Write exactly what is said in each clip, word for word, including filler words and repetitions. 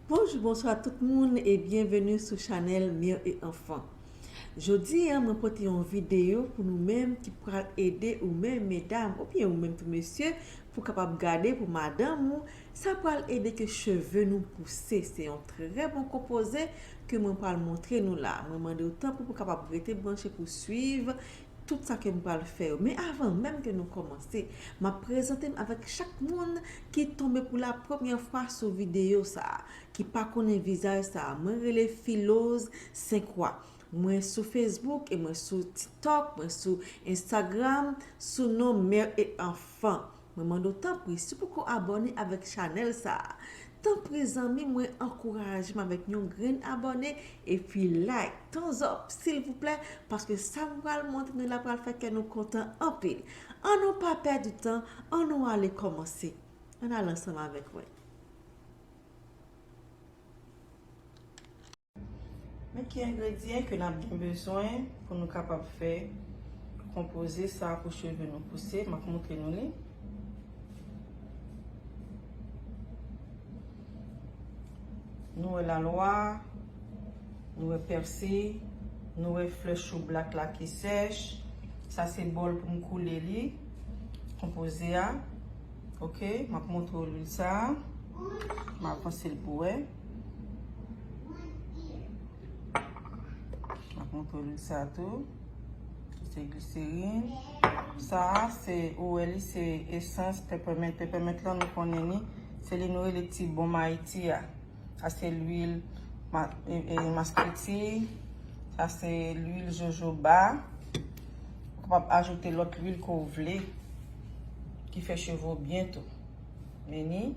Bonjou, bonswa tout moun e byenveni sou chanèl Mère et Enfant. Jodi a, mwen pote yon videyo pou nou menm ki pral ede ou menm medam oubyen ou menm tou mesye pou kapab gade pou madanm ou. Sa pral ede ke cheve nou pouse. Se yon trè bon konpoze ke mwen pral montre nou la. Mwen mande w tanpri pou kapab rete branche pou swiv tout sa ke m pral fè yo. Men avan menm ke nou kòmanse, m ap prezante m avèk chak moun ki tonbe pou la premyè fwa sou videyo sa a, ki pa konnen vizaj sa a. Mwen rele Filoz Senkwa. Mwen sou Facebook e mwen sou TikTok, mwen sou Instagram, sou non Mère et Enfant. Mwen mande w tanpri, si w poko abòne avèk chanèl sa a, tanpri zanmi mwen, ankouraje m avèk yon grenn abòne epi like, thumbs up, silvouplè, paske sa m pral montre nou la pral fè kè nou kontan anpil. Ann nou pa pèdi tan, ann nou ale kòmanse. Ann ale ansanm avèk mwen. Men ki engredyan ke n ap gen bezwen pou nou kapab fè konpoze sa pou cheve nou pouse. M ap montre nou li. Nou wè lalwa, nou wè pèsi, nou wè flè chou blak la ki sèch. Sa se bòl pou m koule li, konpoze a. Oke, m ap montre w lwil sa a. M ap vanse l pou wè. M ap montre w lwil sa a tou. Se gliserin. Sa a, se, ou wè li, se esans peppermint. Peppermint lan, nou konnen li. Se li nou rele ti bonm Ayiti a. Sa se lwil ma-, e, e, maskriti. Sa se lwil jojoba. Ou kapab ajoute lòt lwil ke w vle, ki fè cheve w byen tou. Vini.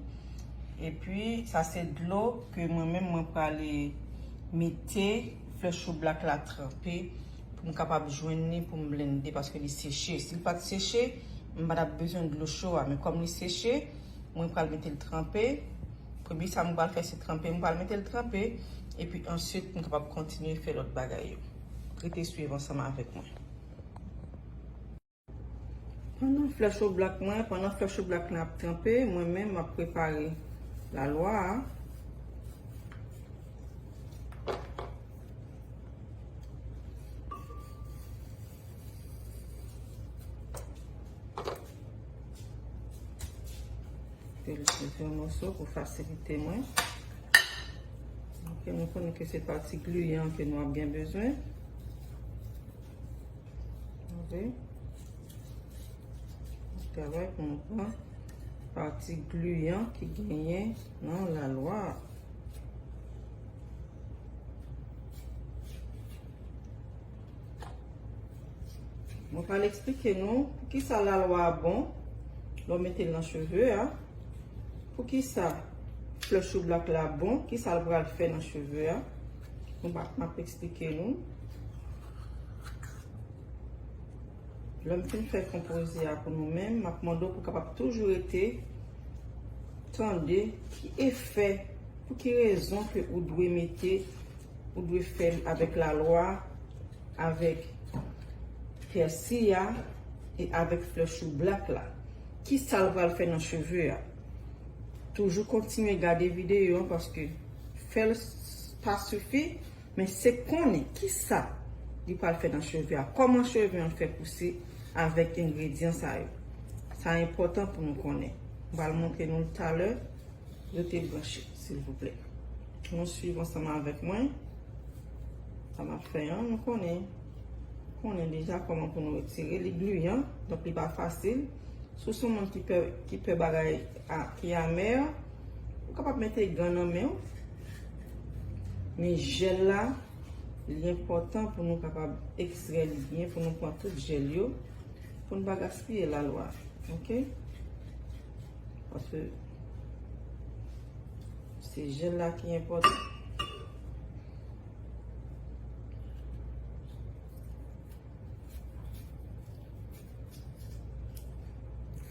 Epi, sa se dlo ke mwen menm mwen prale mete flè chou blak la tranpe pou m kapab jwenn li pou m blende paske li seche. Si l pa t seche, m pa t ap bezwen dlo cho a. Men kòm li seche, mwen pral mete l tranpe. Premye sa m pral fè se tranpe. M pral mete l tranpe. Epi answit, m kapab kontinye fè lòt bagay yo. Rete swiv ansanm avèk mwen. Pandan flè chou blak mwen, pandan flè chou blak la ap tranpe, mwen menm m ap prepare lalwa a. Pil plizyè moso pou fasilite mwen. Ok, nou konnen ke se pati gliyan ke nou ap gen bezwen. Ok. Travay pou nou pran pati gliyan ki genyen nan lalwa a. Mwen pral eksplike nou poukisa lalwa a bon lè w mete l nan cheve a. Poukisa flè chou blak la bon, kisa l pral fè nan cheve a. Nou pa, m ap eksplike nou. Lè m fin fè konpoze a pou nou menm, m ap mande w pou w kapab toujou rete tande ki efè, pou ki rezon ke ou dwe mete, ou dwe fè l avèk lalwa, avèk pèsi a e avèk flè chou blak la. Kisa l pral fè nan cheve a? Toujou kontinye gade videyo an paske fè l s-, pa sifi, men se konnen kisa li pral fè nan cheve a, kòman cheve an fè pouse avèk engredyan sa yo. Sa enpòtan pou nou konnen. M pral montre nou l talè. Rete branche, silvouplè. Nou swiv ansanm avèk mwen. Sa m ap fè an, nou konnen. Konnen deja kòman pou nou retire. Li gliyan, donk li pa fasil. Si w se yon moun ki pè, ki pè bagay a, ki amè, ou kapab mete gan nan men w. Men jèl la, li enpòtan pou nou kapab ekstrè li byen, pou nou pran tout jèl yo, pou nou pa gaspiye lalwa. Ok? Paske, Se jèl la ki enpòtan.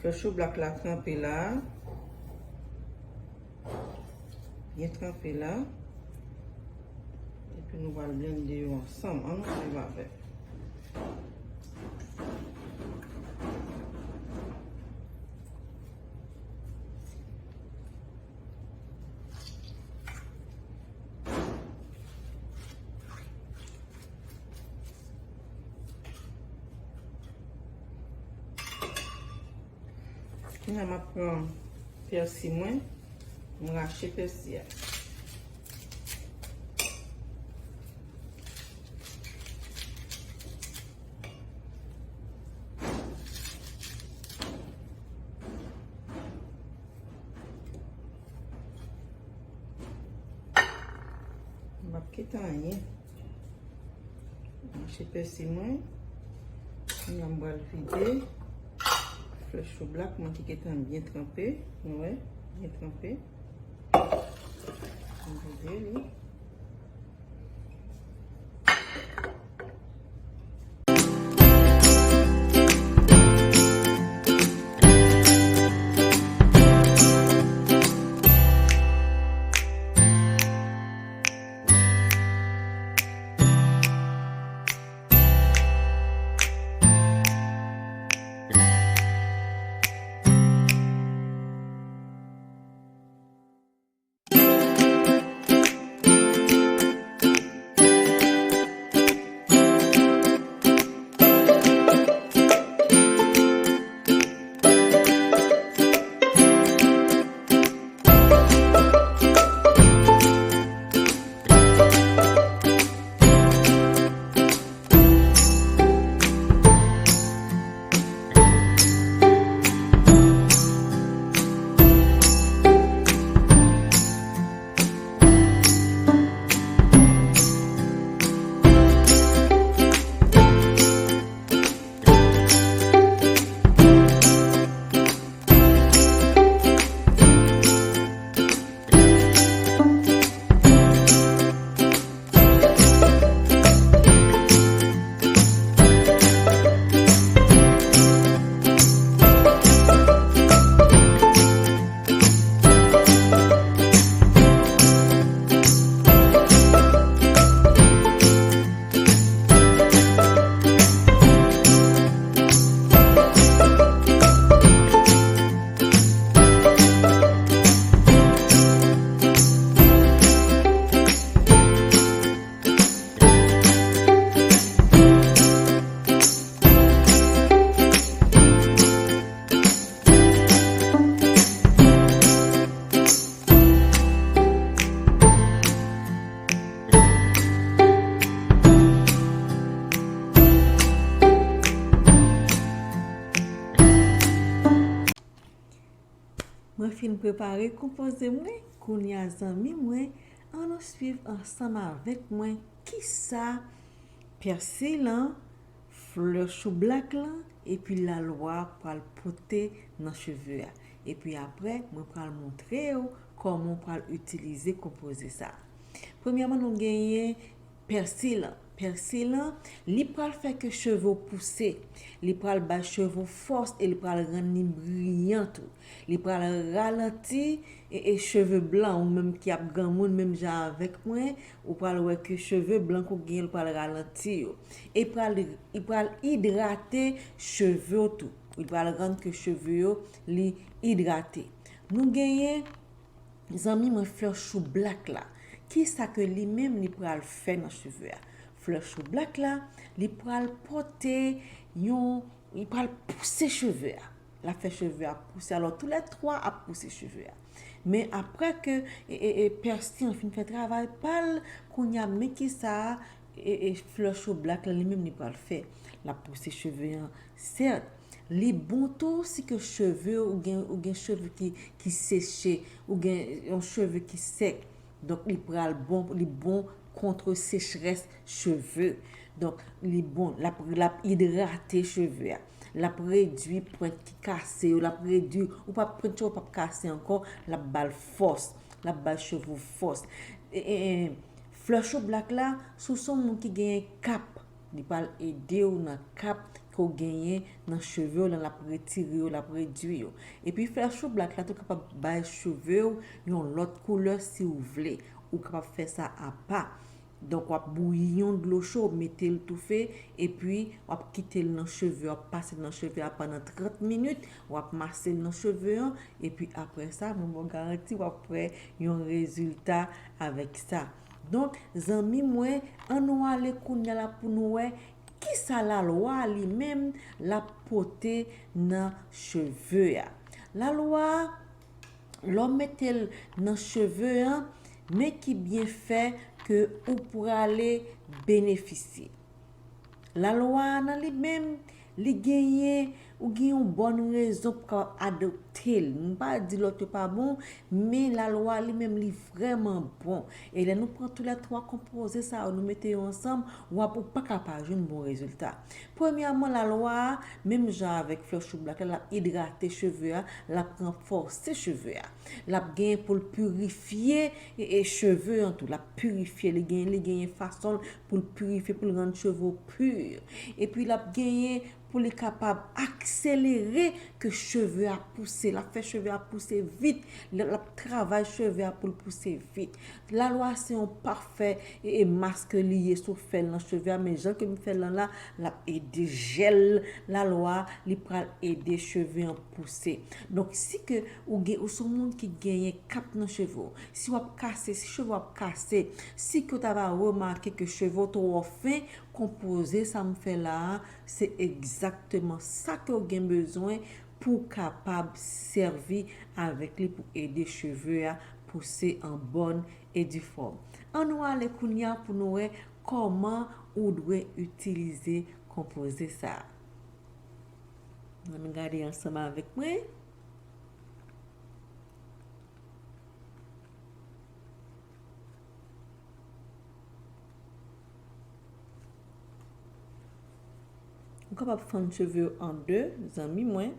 Fè chou blak la tranpe la. Byen tranpe la. Epi nou pral blende yo ansanm. Ann nou swiv avè m. Kounye a m ap pran pèsi mwen, m rache pèsi a. M p ap kite anyen. Mache pèsi mwen. Kounye a m pral vide flè chou blak mwen ki gentan byen tranpe. Nou wè, byen tranpe. M vide li. Mwen fin prepare konpoze mwen. Kounye a, zanmi mwen, ann nou swiv ansanm avèk mwen kisa pèsi lan, flè chou blak lan epi lalwa pral pote nan cheve a. Epi apre, mwen pral montre w kòman w pral itilize konpoze sa a. Premyèman, nou genyen pèsi lan. Pèsi lan, li pral fè ke cheve w pouse. Li pral bay cheve w fòs e li pral rann li briyan tou. Li pral ralanti e, e cheve blan, ou menm ki ap granmoun menm jan avèk mwen, ou pral wè ke cheve blan ke w genyen, li pral ralanti yo. E pral, li pral idrate cheve w tou. Li pral rann ke cheve yo, li idrate. Nou genyen zanmi mwen, flè chou blak la. Kisa ke li menm li pral fè nan cheve a? Flè chou blak la, li pral pote yon, li pral pouse cheve a. L ap fè cheve a pouse. Alò, toulètwa ap pouse cheve a. Men apre ke, e, e, e, pèsi an fin fè travay pa l, kounye a, men kisa, e, e, flè chou blak la, li menm li pral fè. L ap pouse cheve an, sèt, li bon tou si ke cheve, ou gen, ou gen cheve ki, ki seche, ou gen yon cheve ki sèk. Donk, li pral bon, li bon kont sechrès cheve. Donk, li bon, l ap, l ap idrate cheve a. L ap redui pwent ki kase yo, l ap redui, ou p ap, pwent yo p ap kase ankò, l ap ba l fòs. l ap bay cheve w fòs. E, e, e, Flè Chou Black la, si w se yon moun ki genyen kap, li pral ede w nan kap ke w genyen nan cheve w lan, l ap retire yo, l ap redui yo. Epi Flè Chou Black la tou kapab bay cheve w yon lòt koulè si w vle. Ou kapab fè sa apa. Donk, w ap bouyi yon dlo cho, w mete l toufe, epi w ap kite l nan cheve, w ap pase l nan cheve a pandan trant minit, w ap mase l nan cheve an, epi apre sa, mwen ba w garanti, w ap wè yon rezilta avèk sa. Donk, zanmi mwen, ann nou ale kounye a la pou nou wè kisa lalwa li menm l ap pote nan cheve a. Lalwa a, lè w mete l nan cheve an, men ki byenfè ke ou prale benefisye. Lalwa a nan li menm, li genyen, ou gen yon bòn rezon pou kapab adopte l. M pa di lòt yo pa bon, men lalwa a li menm, li vrèman bon. E lè nou pran toulètwa konpoze sa yo, nou mete yo ansanm, w ap, ou pa ka pa jwenn bon rezilta. Premyèman, lalwa a, menm jan avèk Flè Chou Black la, l ap idrate cheve a, l ap ranfòse cheve a. L ap genyen pou l pirifye, e, e, cheve an tou. L ap pirifye, li genyen, li genyen fason l pou l pirifye, pou l rann cheve w pi. Epi l ap genyen pou li kapab akselere ke cheve a pouse. L ap fè cheve a pouse vit. L, l ap travay cheve a pou l pouse vit. Lalwa se yon pafè e, e mask li ye si w fè l nan cheve a, men jan ke m fè l lan la, l ap ede jèl lalwa, li pral ede cheve an pouse. Donk, si ke ou gen, ou se yon moun ki genyen kap nan cheve w, si w ap kase, si cheve w ap kase, si ke w ta va remake ke cheve w twò fen, konpoze sa m fè la a, se egzakteman sa ke w gen bezwen pou w kapab sèvi avèk li pou ede cheve a pouse an bòn e di fòm. Ann nou ale kounye a pou nou wè kòman ou dwe itilize konpoze sa a. Ann gade ansanm avèk mwen. Ou kapab fann cheve yo an de, zanmi mwen.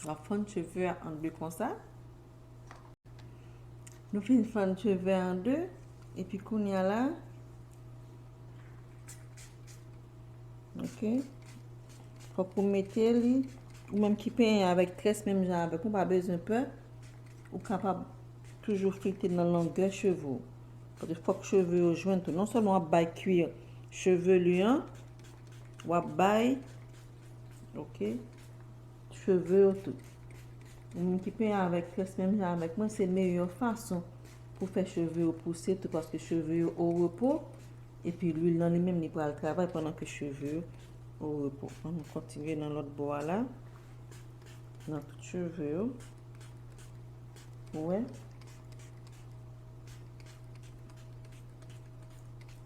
W ap fann cheve a an de konsa. Nou fin fann cheve a an de, epi kounye a la, ok, fòk ou mete li, ou menm ki penyen avèk très menm jan avèk mwen, pa bezwen pè, ou kapab toujou frite nan longè cheve w. Paske fòk cheve yo jwenn tou. Non sèlman w ap bay kwir chevelu an, w ap bay, ok, cheve yo tou. Ou menm ki penyen avèk très menm jan avèk mwen, se meyè fason pou fè cheve yo pouse tou, paske cheve yo o repo, epi lwil lan li menm li pral travay pandan ke cheve yo o repo. Ann nou kontinye nan lòt bò a la, nan tout cheve yo. Ou wè?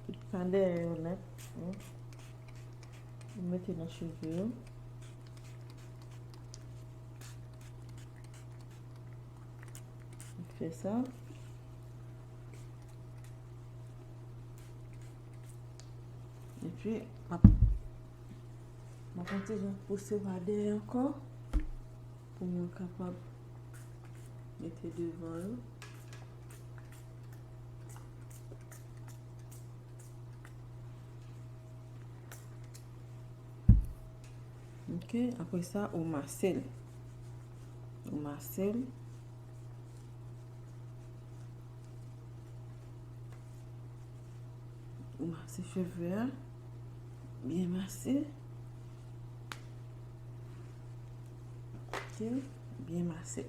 Tout pa dèyè yo nèt. Wi. Ou mete nan cheve yo. Ou fè sa. Epi, m ap, m ap yon ti jan pouse pa dèyè ankò. Pou mwen kapab mete devan yo. Ok, apre sa, ou mase l. Ou mase l. Ou mase cheve a. Byen mase. Ok, byen mase.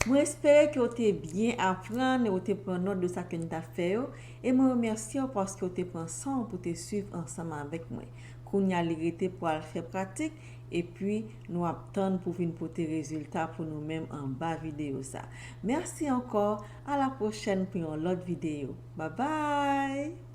Mwen espere ke w te byen aprann e w te pran nòt de sa ke n t ap fè yo. E mwen remèsye w paske w te pran san w pou te swiv ansanm avèk mwen. Kounye a li rete pou al fè pratik, epi nou ap tann pou vin pote rezilta pou nou menm anba videyo sa. Mèsi ankò, a la pwochèn pou yon lòt videyo. Babay!